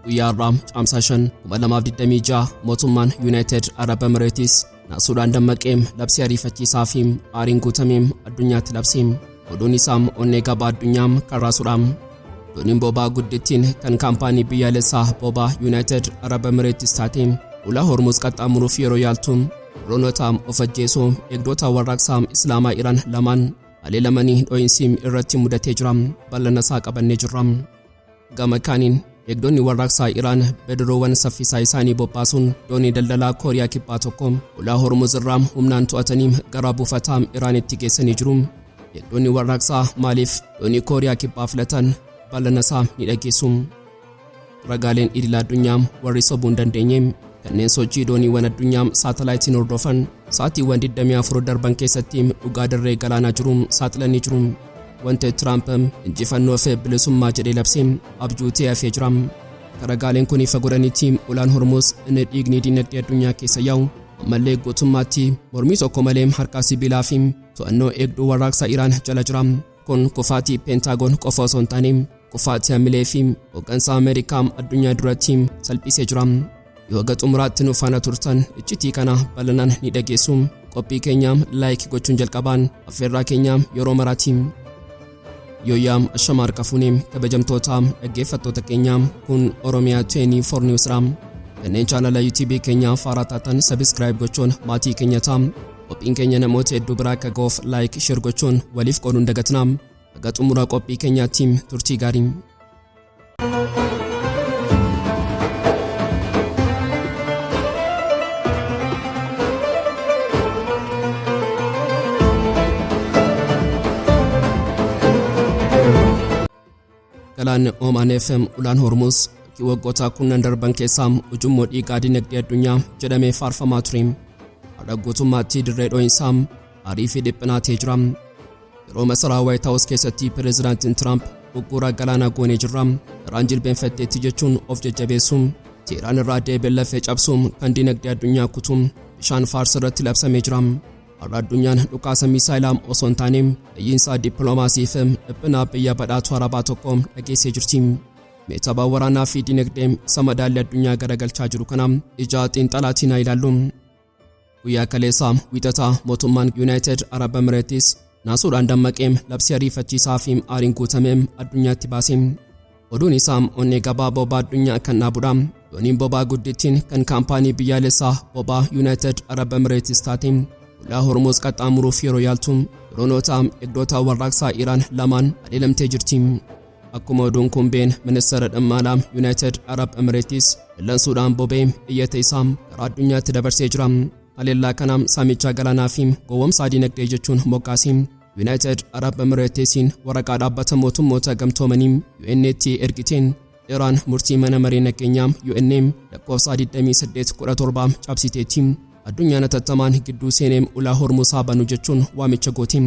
Guyyaa har'aa Caamsaa 5, 2026 mootummaan Yuunaayitid Arab Emireetis naasuudhaan dammaqee labsii ariifachiisaa fi aariin guutamee addunyaatti labse. Oduun isaa onnee gabaa addunyaa kan raasudha. Dooniin boba'aa guddittiin kan kaampaanii biyyaalessaa boba'aa Yuunaayitid Arab Emireetis taate ulaa Hormuz qaxxaamuruuf yeroo yaaltu diroonota of ajjeesoo eegdota warraaqsaa Islaamaa Iraan lamaan haleelamanii dho'iinsi irratti mudatee jira. Bal'ina isaa qabannee jirra. Gama kaaniin eegdonni warraaqsaa Iraan bidiruuwwan saffisaa isaanii bobbaasuun doonii daldalaa Kooriyaa Kibbaa tokko ulaa Hormuz irraa humnaan to'atanii gara buufataa Iraanitti geessanii jiru. Eegdonni warraaqsaa maaliif doonii Kooriyaa Kibbaa filatan? Bal'ina isaa ni dhageessu. Ragaaleen idil addunyaa warri sobuu hin dandeenye kanneen sochii dooniiwwan addunyaa saatalaayitiin hordofan sa'aatiiwwan 24 darban keessatti dhugaa dirree galaanaa jiru saaxilanii jiru. Wanti Tiraamp injifannoo fi bilisummaa jedhee labse abjuu ta'ee hafee jira. Ragaaleen kun ifa godhanitti ulaan Hormuz inni dhiigni dinagdee addunyaa keessa yaa'u ammallee guutummaatti mormii tokko malee harka sibiilaa fi to'annoo eegduu warraaqsa Iraan jala jira. Kun kufaatii Peentaagoon qofa osoo hin taane kufaatii hamilee fi hooggansa Ameerikaa addunyaa duratti salphisee jira. Yoo haga xumuraatti nu faana turtan iccitii kana bal'inaan ni dhageessu. Qophii keenya like gochuun jalqabaan affeerraa keenya yeroo maraati. Yooyyaa, ashama harka fuunee, kabajamtoota dhaggeeffattoota keenya, kun Oromiyaa 24 News dha. Kanneen chaanala YouTube keenya faaraa taatan subscribe gochuun maatii keenya ta'a. Qophiin keenya namoota hedduu biraa akka ga'uuf like, share gochuun waliif qooduun dagatinaa. Haga xumura qophii keenyaatti turtii gaarii. Galaanni Oomaan FM ulaan Hormuz fakkii waggoota kurnan darban keessaa ujummoo dhiigaa dinagdee addunyaa jedhamee faarfamaa ture. Har'a guutummaatti dirree dho'iinsaa aarii fi dhiphinaa ta'ee jira. Yeroo masaraa Waayit Haawus keessatti pireezidaantiin Tiraamp "Uggura galaanaa goonee jirra, Iraan jilbeenfatteetti" jechuun of jajjabeessu, Teeraan irraa deebiin lafee cabsu kan dinagdee addunyaa kutu bishaan Faars irratti labsamee jira. Har'a addunyaan dhukaasa miisaayilaa osoo hin taane iyyiinsa dippiloomaasii fi dhiphina biyya badhaatu Arabaa tokko dhageessee jirti. Meetabaa waraanaa fi dinagdee isa madaalli addunyaa garagalchaa jiru kana ija xiinxalaatiin haa ilaallu. Guyyaa kaleessaa Wiixataa mootummaan Yuunaayitid Arab Emireetis naasuudhaan dammaqee labsii ariifachiisaa fi aariin guutame addunyaatti baase. Oduun isaa onnee gabaa boba'aa addunyaa kan dhaabudha. Dooniin boba'aa guddittiin kan kaampaanii biyyaalessaa boba'aa Yuunaayitid Arab Emireetis taate ulaa Hormuz qaxxaamuruuf yeroo yaaltu diroonota eegdota warraaqsaa Iraan lamaan haleelamtee jirti. Akkuma oduun kun been ministeera dhimma alaa Yuunaayitid Arab Emireetis dallansuudhaan boba'ee iyyata isaa gara addunyaatti dabarsee jira. Haleellaa kana saamicha galaanaa fi gowwomsaa dinagdee jechuun moggaase. Yuunaayitid Arab Emireetisiin waraqaa dhaabbata mootummoota gamtoomanii UN'tti ergiteen Iraan murtii mana maree nageenyaa UN lakkoofsa 2817 cabsiteetti. Addunyaan hatattamaan gidduu seenee ulaa Hormuz haa banu jechuun waamicha gooti.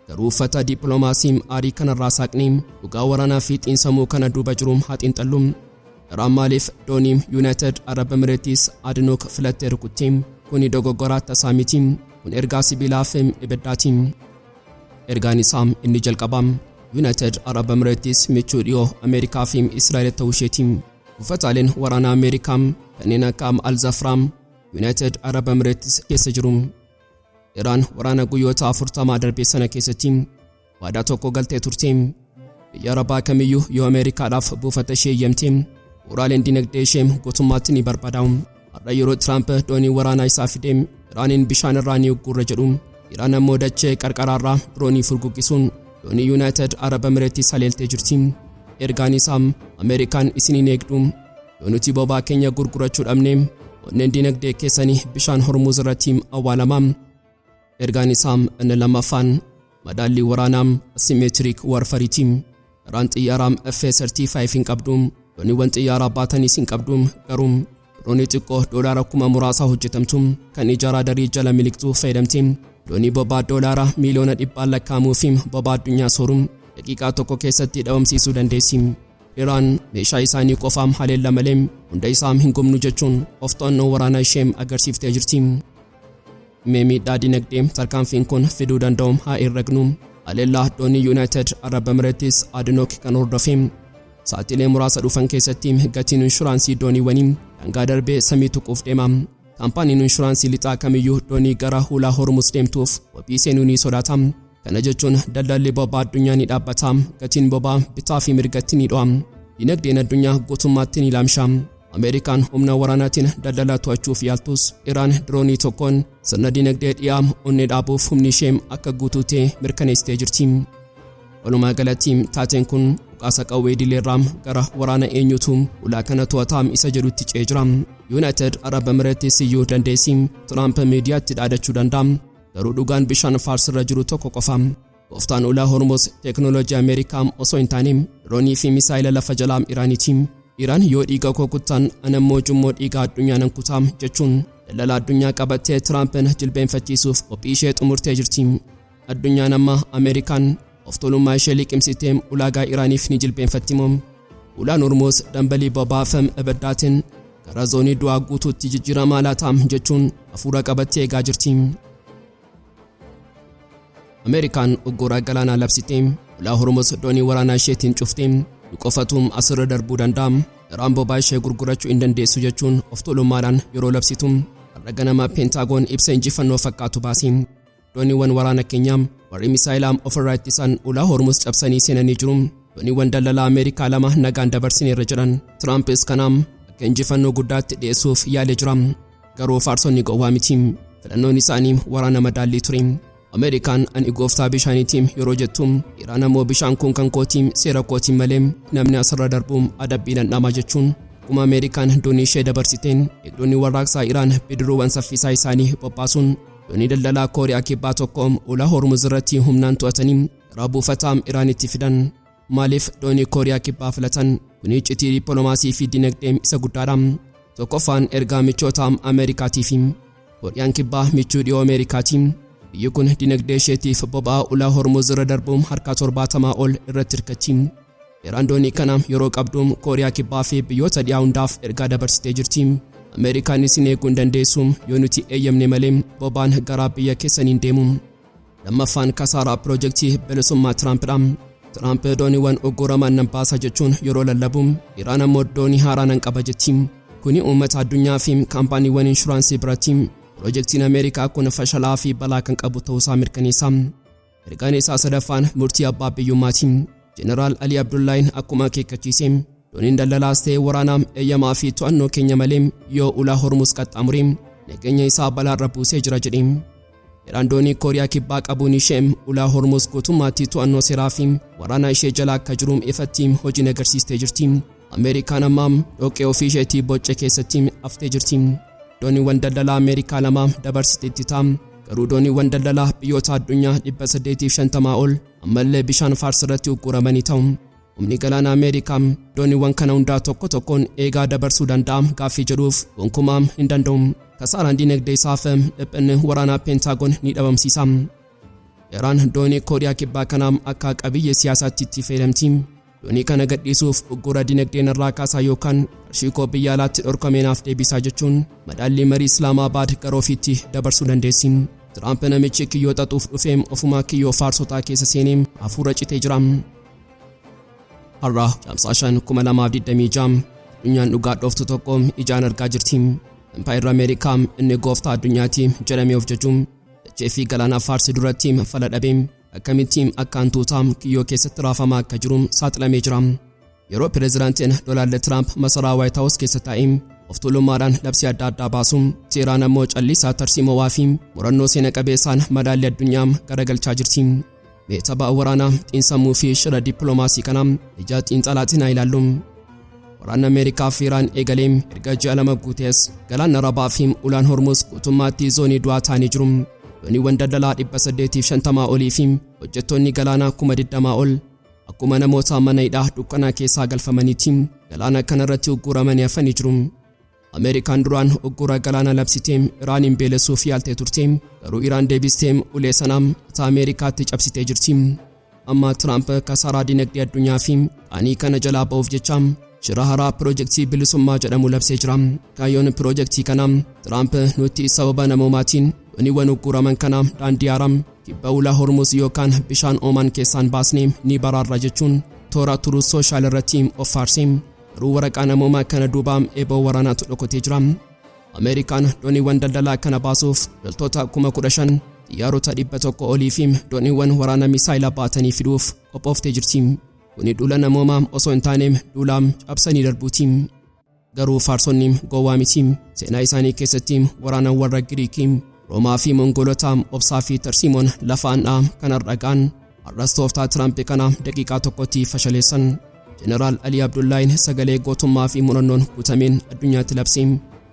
Garuu uffata dippiloomaasii aarii kanarraa saaqnee dhugaa waraanaa fi xiinsammuu kana duuba jiru haa xiinxallu. Iraan maaliif doonii Yuunaayitid Arab Emireetis Adnook filattee rukutte? Kuni dogoggora tasaa miti. Kun ergaa sibiilaa fi ibiddaati. Ergaan isaa inni jalqabaa Yuunaayitid Arab Emireetis michuu dhiyoo Ameerikaa fi Israa'el ta'uu isheeti. Buufataaleen waraanaa Ameerikaa kanneen akka Al-Zafraa Yuunaayitid Arab Emireetis keessa jiru. Iraan waraana guyyoota 40 darbe sana keessatti waadaa tokko galtee turte. Biyya Arabaa kamiyyuu yoo Ameerikaadhaaf buufata ishee eeyyamte, bu'uuraaleen dinagdee ishee guutummaatti ni barbadaa'u. Har'a yeroo Tiraamp doonii waraanaa isaa fidee Iraaniin bishaan irraa ni uggurra jedhu, Iraan ammoo dachee qarqaraarraa diroonii furguggisuun doonii Yuunaayitid Arab Emireetis haleeltee jirti. Ergaan isaa Ameerikaan isin hin eegdu. Yoo nuti boba'aa keenya gurgurachuu dhabne, onneen dinagdee keessanii bishaan Hormuz irratti awwaalama. Ergaan isaa inni lammaffaan madaallii waraanaa asymmetric warfareeti. Iraan xiyyaara F-35 hin qabdu, dooniiwwan xiyyaaraa baatanis hin qabdu, garuu diroonii xiqqoo doolaara kuma muraasaa hojjetamtu kan ija raadarii jala miliqxu fayyadamti. Doonii boba'aa doolaara miiliyoona dhibbaan lakkaa'amuu fi boba'aa addunyaa sooru daqiiqaa tokko keessatti dhabamsiisuu dandeessi. Iraan meeshaa isaanii qofaam haleella malee hunda isaa hin gubnu jechuun of to'annoo waraanaa ishee agarsiiftee jirti. Mee miidhaa dinagdee tarkaanfiin kun fiduu danda'u haa herregnu. Haleellaa doonii Yuunaayitid Arab Emireetis Adnook kan hordofe Sa'aatiilee muraasa dhufan keessatti gatiin inshuraansii dooniiwwanii daangaa darbee samii tuquuf deema. Kaampaaniin inshuraansii lixaa kamiyyuu doonii gara hulaa Hormuz deemtuuf wabii seenuu ni sodaata. Kana jechuun daldalli boba'aa addunyaa ni dhaabbata. Gatiin boba'aa bitaa fi mirgatti ni dho'a. Dinagdeen addunyaa guutummaatti ni laamsha. Ameerikaan humna waraanaatiin daldala to'achuuf yaaltus, Iraan diroonii tokkoon sirna dinagdee dhiyaa onnee dhaabuuf humni ishee akka guutuu ta'e mirkaneessitee jirti. Walumaa galatti taateen kun dhukaasa qawwee idileerraa gara waraana eenyutu ulaa kana to'ataa isa jedhutti ce'ee jira. Yuunaayitid Arab Emireetis iyyuu dandeessi Tiraamp miidiyaatti dhaadachuu danda'a. Garuu dhugaan bishaan Faarsirra jiru tokko qofa. Gooftaan ulaa Hormuz teeknooloojii Ameerikaa osoo hin taane diroonii fi misaayila lafa jalaa Iraaniiti. Iraan yoo dhiiga koo kuttan, anammoo ujummoo dhiigaa addunyaa nan kutaa jechuun daldala addunyaa qabattee Tiraampin jilbeenfachiisuuf qophii ishee xumurtee jirti. Addunyaan amma Ameerikaan of tuulummaa ishee liqimsitee ulaagaa Iraaniif ni jilbeenfatti moo ulaan Hormuz dambalii boba'aa fi ibiddaatiin gara zoonii du'aa guutuutti jijjiiramaa laata jechuun hafuura qabattee eegaa jirti. Ameerikaan uggura galaanaa labsitee ulaa Hormuz doonii waraanaa isheetiin cuftee, nu qofatu asirra darbuu danda'a, Iraan boba'aa ishee gurgurachuu hin dandeessu jechuun of tuulummaadhaan yeroo labsitu, har'a ganama Peentaagoon ibsa injifannoo fakkaatu baase. Dooniiwwan waraana keenyaa warri misaayilaa ofirraa ittisan ulaa Hormuz cabsanii seenanii jiru. Dooniiwwan daldalaa Ameerikaa lama nagaan dabarsineerra jedhan. Tiraampis kanaam akka injifannoo guddaatti dhiyeessuuf yaalee jira. Garuu faarsonni gowwaa miti. Filannoon isaanii waraana madaallii ture. Ameerikaan ani gooftaa bishaaniitiin yeroo jettu, Iraan ammoo bishaan kun kan kootiin, seera kootiin malee namni asirra darbu adabbii dhandhama jechuun, akkuma Ameerikaan doonii ishee dabarsiteen eegdonni warraaqsaa Iraan bidiruuwwan saffisaa isaanii bobbaasuun doonii daldalaa Kooriyaa Kibbaa tokko ulaa Hormuz irratti humnaan to'atanii gara buufataa Iraanitti fidan. Maaliif doonii Kooriyaa Kibbaa filatan? Kun iccitii dippiloomaasii fi dinagdee isa guddaadha. Tokkoffaan ergaa michoota Ameerikaatiif. Kooriyaan Kibbaa michuu dhiyoo Ameerikaati. Biyyi kun dinagdee isheetiif boba'aa ulaa Hormuz irra darbuun harka 70 ol irratti hirkatti. Iraan doonii kana yeroo qabdu Kooriyaa Kibbaa fi biyyoota dhiyaa hundaaf ergaa dabarsitee jirti. Ameerikaan isin eeguu hin dandeessu, yoo nuti eeyyamne malee boba'aan gara biyya keessaniin deemu. Lammaffaan kasaaraa piroojeektii bilisummaa Tiraampidha. Tiraamp dooniiwwan ugguraman nan baasa jechuun yeroo lallabu, Iraan ammoo doonii haaraa nan qaba jetti. Kuni uummata addunyaa fi kaampaaniiwwan inshuraansii biratti piroojeektiin Ameerikaa kun fashalaa fi balaa kan qabu ta'uusaa mirkaneessa. Ergaan isaa sadaffaan murtii abbaa biyyummaati. Jeneraal Ali Abdullaahin akkuma akeekkachiise, dooniin daldalaas ta'e waraanaa eeyyamaa fi to'annoo keenya malee yoo ulaa Hormuz qaxxaamure nageenya isaa balaarra buusee jira jedhe. Iraan doonii Kooriyaa Kibbaa qabuun ishee ulaa Hormuz guutummaatti to'annoo seeraa fi waraanaa ishee jala akka jiru ifatti hojiin agarsiistee jirti. Ameerikaan amma dhoqqee ofii isheetii bocce keessatti haftee jirti. Dooniiwwan daldalaa Ameerikaa lama dabarsiteetti ta'a. Garuu dooniiwwan daldalaa biyyoota addunyaa 850 ol ammallee bishaan Faars irratti ugguramanii ta'u. Humni galaana Ameerikaa dooniiwwan kana hundaa tokko tokkoon eegaa dabarsuu danda'a gaaffii jedhuuf gonkumaa hin danda'u. Kasaaraan dinagdee isaaf dhiphinni waraanaa Peentaagoon ni dhabamsiisa. Iraan doonii Kooriyaa Kibbaa kanaa akka qabiyyee siyaasaatti itti fayyadamti. Doonii kana gadhiisuuf uggura dinagdeen irraa kaasaa yookaan qarshii koo biyya alaatti dhorkamee naaf deebisaa jechuun madaallii marii Islaamabaad gara ofiitti dabarsuu dandeessi. Tiraamp namichi kiyyoo xaxuuf dhufee ofumaa kiyyoo faarsotaa keessa seenee hafuura citee jira. Har'a Caamsaa 5, 2026 addunyaan dhugaa dhooftu tokko ijaan argaa jirti. Impaayirri Ameerikaa inni gooftaa addunyaati jedhamee of jaju dachee fi galaana Faarsi duratti fala dhabee akkamitti akka hantuutaa kiyyoo keessatti raafamaa akka jiru saaxilamee jira. Yeroo pireezidaantiin Doonaald Tiraamp masaraa Waayit Haawus keessa taa'ee of tuulummaadhaan labsii adda addaa baasu, Teheraan ammoo callisaa tarsiimawaa fi murannoo seena qabeessaan madaallii addunyaa garagalchaa jirti. Mee tapha waraanaa xiinsammuu fi shira dippiloomaasii kana ija xiinxalaatiin haa ilaallu. Waraanni Ameerikaa fi Iraan eegalee erga ji'a 2 guutees galaanni Arabaa fi ulaan Hormuz guutummaatti zoonii du'aa ta'anii jiru. Dooniiwwan daldalaa 850 olii fi hojjettoonni galaanaa 20,000 ol akkuma namoota mana hidhaa dukkanaa keessaa galfamaniitti galaana kanarratti ugguramanii hafanii jiru. Ameerikaan duraan uggura galaana labsitee Iraaniin beelessuuf yaaltee turte. Garuu Iraan deebistee ulee sanaa mataa Ameerikaatti cabsitee jirti. Amma Tiraamp kasaaraa dinagdee addunyaa fi qaanii kana jalaa ba'uuf jecha shira haaraa piroojeektii bilisummaa jedhamu labsee jira. Kaayyoon piroojeektii kanaa Tiraamp nuti sababa namoomaatiin dooniiwwan ugguraman kana daandii haaraa kibba ulaa Hormuz yookaan bishaan Oomaan keessaan baasnee ni baraarra jechuun Toora Truth Social irratti of faarse. Garuu waraqaa namoomaa kana duuba eeboo waraanaatu dhokatee jira. Ameerikaan dooniiwwan daldalaa kana baasuuf loltoota 15,000, xiyyaarota 100 olii fi dooniiwwan waraana misaayilaa baatanii fiduuf qophooftee jirti. Kuni duula namoomaa osoo hin taane duula cabsanii darbuuti. Garuu Faarsonni gowwaa miti. Seenaa isaanii keessatti waraana warra Giriikii, Roomaa fi Mongolota obsaa fi tarsiimoon lafa an'aa kan har'a ga'an har'as tooftaa Tiraamp kana daqiiqaa tokkotti fashaleessan. Jeneraal Alii Abdullaahiin sagalee gootummaa fi murannoon guutameen addunyaatti labse.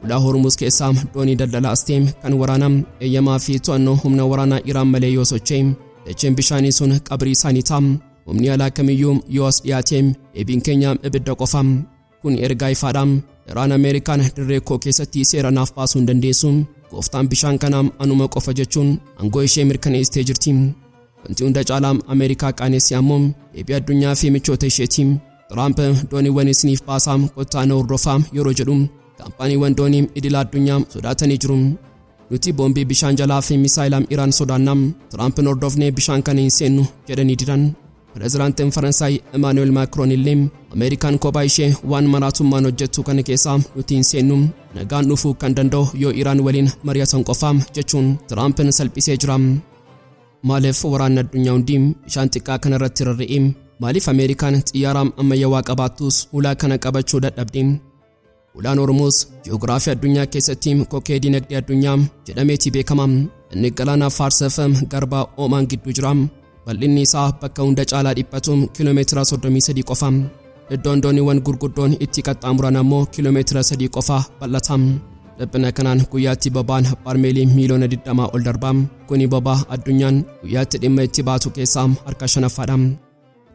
Ulaa Hormuz keessaa doonii daldalaa asteem kan waraanaa eeyyamaa fi to'annoo humna waraanaa Iraan malee yoo socho'e dacheen bishaanii sun qabrii isaanii ta'a. Humni alaa kamiyyuu yoo as dhiyaate deebiin keenya ibidda qofa. Kun ergaa ifaadha. Iraan Ameerikaan dirree koo keessatti seera naaf baasuu hin dandeessu. Gooftaan bishaan kanaa anuma qofa jechuun aangoo ishee mirkaneessitee jirti. Wanti hunda caalaa Ameerikaa qaanessi ammoo deebii addunyaa fi michoota isheeti. Tiraamp dooniiwwan isiniif baasaa, kottaa na hordofaa yeroo jedhu kaampaaniiwwan doonii idila addunyaa sodaatanii jiru. Nuti boombii bishaan jalaa fi misaayilaa Iraan sodaanna. Tiraampin hordofnee bishaan kana hin seennu jedhanii didan. Pireezidaantiin Faransaay Emaanu'eel Maakroon illee Ameerikaan kophaa ishee waan maraatummaan hojjettu kana keessaa nuti hin seennu, nagaan dhufuu kan danda'u yoo Iraan waliin mari'atan qofa jechuun Tiraampin salphisee jira. Maaliif waraanni addunyaa hundi bishaan xiqqaa kana irratti rarra'e? Maaliif Ameerikaan xiyyaara ammayyawaa qabaattus ulaa kana qabachuu dadhabde? Ulaan Hormuuz ji'oogiraafii addunyaa keessatti kokkee dinagdee addunyaa jedhameeti beekama. Inni galaana Faarsii fi garba Oomaan gidduu jira. Bal'inni isaa bakka hunda caalaa dhiphatu kiiloomeetira 33 qofa. Iddoon dooniiwwan gurguddoon itti qaxxaamuran ammoo kiiloomeetira 3 qofa bal'ata. Dhiphina kanaan guyyaatti boba'aan barmeelii miiliyoona 20 ol darba. Kuni boba'aa addunyaan guyyaatti dhimma itti baatu keessaa harka shanaffaadha.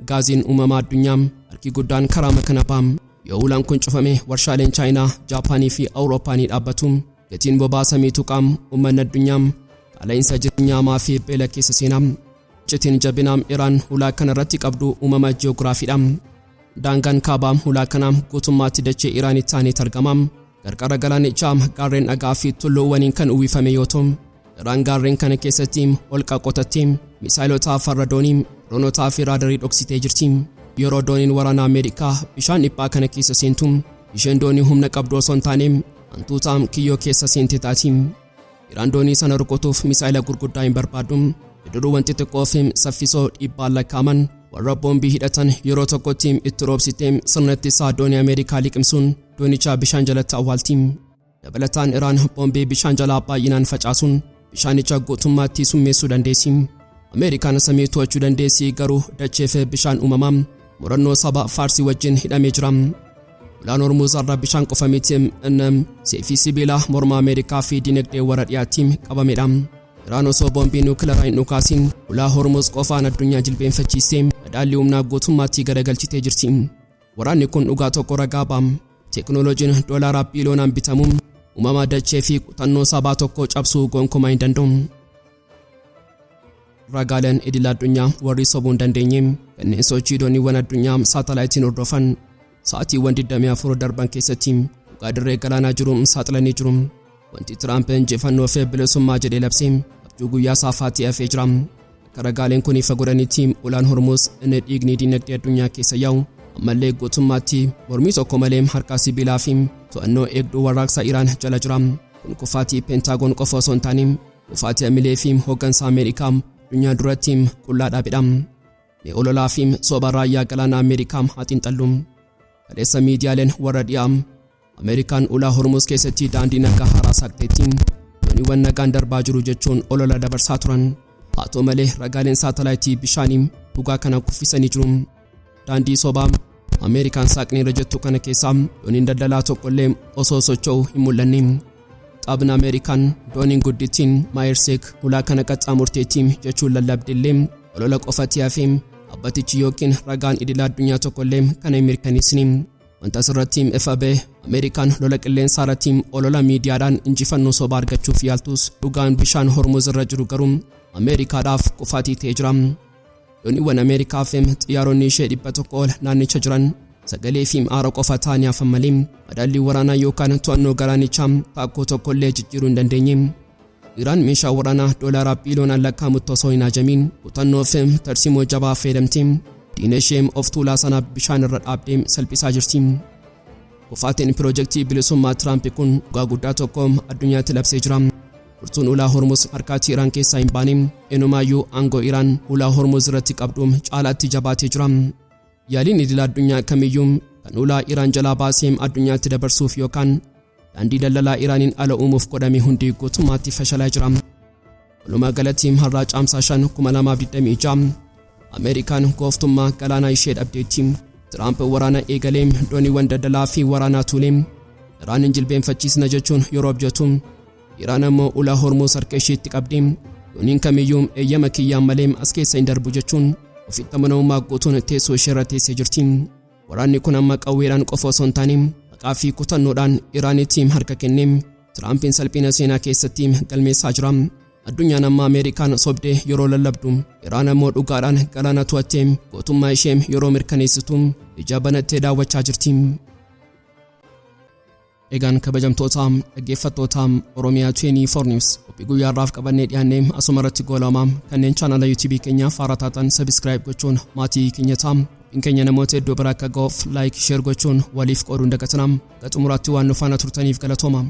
Gaaziin uumamaa addunyaa harki guddaan karaa kana ba'a. Yoo ulaan kun cufame warshaaleen Chaayinaa, Jaapaanii fi Awurooppaa ni dhaabbatu. Gatiin boba'aa samii tuqaa, uummanni addunyaa qaala'insa jireenyaa fi beela keessa seena. Iccitiin jabinaa Iraan ulaa kana irratti qabdu uumama ji'oogiraafiidha. Daangaan kaabaa ulaa kanaa guutummaatti dachee Iraanitti aaneet argama. Qarqara galaanichaa gaarreen dhagaa fi tulluuwwaniin kan uwwifame yoo ta'u, Iraan gaarreen kana keessatti holqa qotattee misaayilota farra doonii, droonotaa fi raadarii dhoksitee jirti. Yeroo dooniin waraana Ameerikaa bishaan dhiphaa kana keessa seentu, isheen doonii humna qabdu osoo hin taane hantuuta kiyyoo keessa seente taati. Iraan doonii sana rukutuuf misaayila gurguddaa hin barbaaddu. Bidiruuwwan xixiqqoo fi saffisoo dhibbaan lakkaa'aman warra boombii hidhatan yeroo tokkotti itti roobsitee sirna ittisaa doonii Ameerikaa liqimsuun doonicha bishaan jalatti awwaalti. Dabalataan Iraan boombii bishaan jalaa baay'inaan facaasuun bishaanicha guutummaatti summeessuu dandeessi. Ameerikaan samii to'achuu dandeessi, garuu dachee fi bishaan uumamaa murannoo saba Faarsii wajjin hidhamee jira. Ulaan Hormuuz irra bishaan qofa miti, inni seefii sibiilaa morma Ameerikaa fi dinagdee warra dhiyaatti qabamedha. Iraan osoo boombii nuukilaraa hin dhukaasin ulaa Hormuuz qofaan addunyaa jilbeenfachiistee madaallii humnaa guutummaatti garagalchitee jirti. Waraanni kun dhugaa tokko ragaa ba'a. Teeknooloojiin doolaaraa biiliyoonaan bitamu uumama dachee fi kutannoo sabaa tokko cabsuu gonkumaa hin danda'u. Ragaaleen idil addunyaa warri sobuu hin dandeenye kanneen sochii dooniiwwan addunyaa saatalaayitiin hordofan sa'aatiiwwan 24 darban keessatti dhugaa dirree galaanaa jiru saaxilanii jiru. Wanti Tiraamp injifannoo fi bilisummaa jedhee labse abjuu guyyaa saafaatti hafee jira. Akka ragaaleen kun ifa godhanitti ulaan Hormuuz inni dhiigni dinagdee addunyaa keessa yaa'u ammallee guutummaatti mormii tokko malee harka sibiilaa fi to'annoo eegduu warraaqsa Iraan jala jira. Kun kufaatii Peentaagoon qofa osoo hin taane kufaatii amilee fi hooggansa Ameerikaa addunyaa duratti qullaa dhaabedha. Mee ololaa fi soba raayyaa galaana Ameerikaa haa xiinxallu. Kaleessa miidiyaaleen warra dhiyaa Ameerikaan ulaa Hormuuz keessatti daandii nagaa haaraa saaqxeetti, dooniiwwan nagaan darbaa jiru jechuun olola dabarsaa turan. Haa ta'u malee ragaaleen saatalaayitii bishaanii dhugaa kana kuffisanii jiru. Daandii sobaa Ameerikaan saaqneerra jettu kana keessaa dooniin daldalaa tokkollee osoo socho'u hin mul'anne. Xaabni Ameerikaan dooniin guddittiin Maayerseek ulaa kana qaxxaamurteetti jechuun lallabdillee olola qofatti hafee dhaabbatichi yookiin ragaan idila addunyaa tokkollee kana hin mirkaneessine. Wanta asirratti ifa ba'e, Ameerikaan lola qilleensaa irratti olola miidiyaadhaan injifannoo sobaa argachuuf yaaltus dhugaan bishaan Hormuz irra jiru garuu Ameerikaadhaaf kufaatii ta'ee jira. Dooniiwwan Ameerikaa fi xiyyaaronni ishee 100 ol naannicha jiran sagalee fi aara qofa ta'anii hafan malee madaallii waraanaa yookaan to'annoo galaanichaa taakkoo tokkollee jijjiiruu hin dandeenye. Iraan meeshaa waraanaa doolaaraa biiliyoonaan lakkaa'amutti osoo hin hajamiin kutannoo fi tarsiimoo jabaa fayyadamte. Diina ishee of tuulaa sana bishaan irra dhaabdee salphisaa jirti. Kufaatiin piroojeektii bilisummaa Tiraamp kun dhugaa guddaa tokko addunyaatti labsee jira. Furtuun ulaa Hormuz harkaatti Iraan keessaa hin baane, inumaayyuu aangoo Iraan ulaa Hormuz irratti qabdu caalaatti jabaatee jira. Yaaliin idil addunyaa kamiyyuu kan ulaa Iraan jalaa baasee addunyaatti dabarsuuf yookaan daandii daldalaa Iraaniin ala uumuuf godhame hundi guutummaatti fashalaa jira. Walumaa galatti, har'aa Caamsaa 5, 2026 Ameerikaan gooftummaa galaanaa ishee dhabdeetti. Tiraamp waraana eegalee dooniiwwan daldalaa fi waraanaa tuulee Iraan hin jilbeenfachiisna jechuun yeroo abjatu, Iraan ammoo ulaa Hormuz harka isheetti qabdi. Dooniin kamiyyuu eeyyama kiyyaan malee as keessa hin darbu jechuun ofitti amanamummaa guutuun teessoo ishee irra teessee jirti. Waraanni kun amma qawweedhaan qofa osoo hin taane maqaa fi kutannoodhaan Iraanitti harka kennee Tiraampiin salphina seenaa keessatti galmeessaa jira. Addunyaan amma Ameerikaan sobdee yeroo lallabdu, Iraan ammoo dhugaadhaan galaana to'attee gootummaa ishee yeroo mirkaneessitu ija banattee daawwachaa jirti. Egaan kabajamtoota dhaggeeffattoota Oromiyaa 24 News, qophii guyyaa har'aaf qabannee dhiyaannee asuma irratti goolama. Kanneen chaanala YouTube keenyaaf haaraa taatan subscribe gochuun maatii keenya ta'a. Qophiin keenya namoota iddoo biraa akka ga'uuf like, share gochuun waliif qooduun dagatinaa. Hanga xumuraatti waan nu faana turtaniif galatooma.